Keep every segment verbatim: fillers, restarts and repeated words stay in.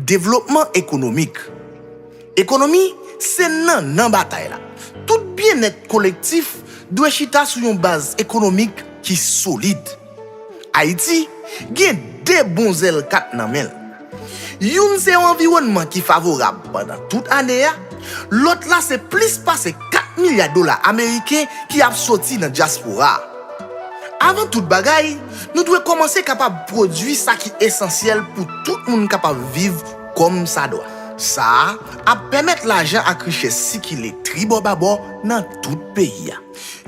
Devlopman ekonomik. Ekonomi se nannan batay la. Tout byennèt kolektif dwe chita sou yon baz ekonomik ki solid. Ayiti gen de bon zèl kat nan men l. Youn se yon anviwònman ki favorab pandan tout ane a, lòt la se plis pase kat milya dola ameriken ki ap soti nan dyaspora a. Avan tout bagay, nou dwe kòmanse kapab pwodui sa ki esansyèl pou tout moun kapab viv kòm sa dwa. Sa a ap pèmèt lajan ak richès sikile tribò babò nan tout peyi a.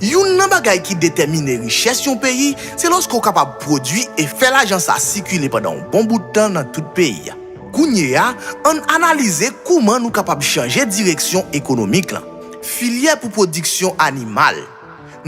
Youn nan bagay ki detèmine richès yon peyi, se lòske w kapab pwodui e fè lajan sa sikile pandan yon bon bout tan nan tout peyi a. Kounye a, ann analize kouman nou kapab chanje direksyon ekonomik lan. Filyè pou pwodiksyon animal.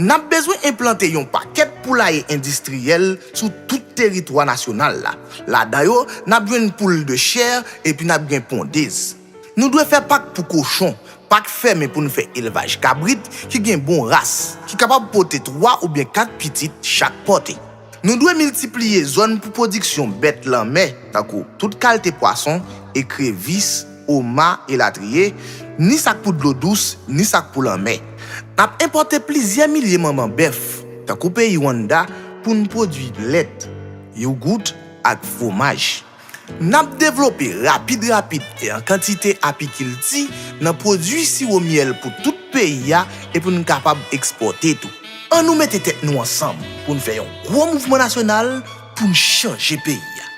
N ap bezwen enplante yon pakèt poulaye endistriyèl sou tout teritwa nasyonal la. Ladan yo, n ap jwenn poul de chè epi n ap gen pondez. Nou dwe fè pak pou kochon, pak fèmen pou n fè elvaj kabrit ki gen bon ras, ki kapab pote twa oubyen kat pitit chak pòte. Nou dwe miltipliye zòn pou pwodiksyon bèt lanmè, tankou tout kalte pwason, ekrevis, oma, elatriye, ni sa k pou dlo dous, ni sa k pou lanmè. N ap enpòte plizyè milye manman bèf, tankou peyi Rwanda, pou n pwodui lèt, yougout ak fwomaj. N ap devlope rapid rapid e an kantite apikilti nan pwodui siwo myèl pou tout peyi a e pou n kapab ekspòte tou. Ann nou mete tèt nou ansanm pou n fè yon gwo mouvman nasyonal pou n chanje peyi a.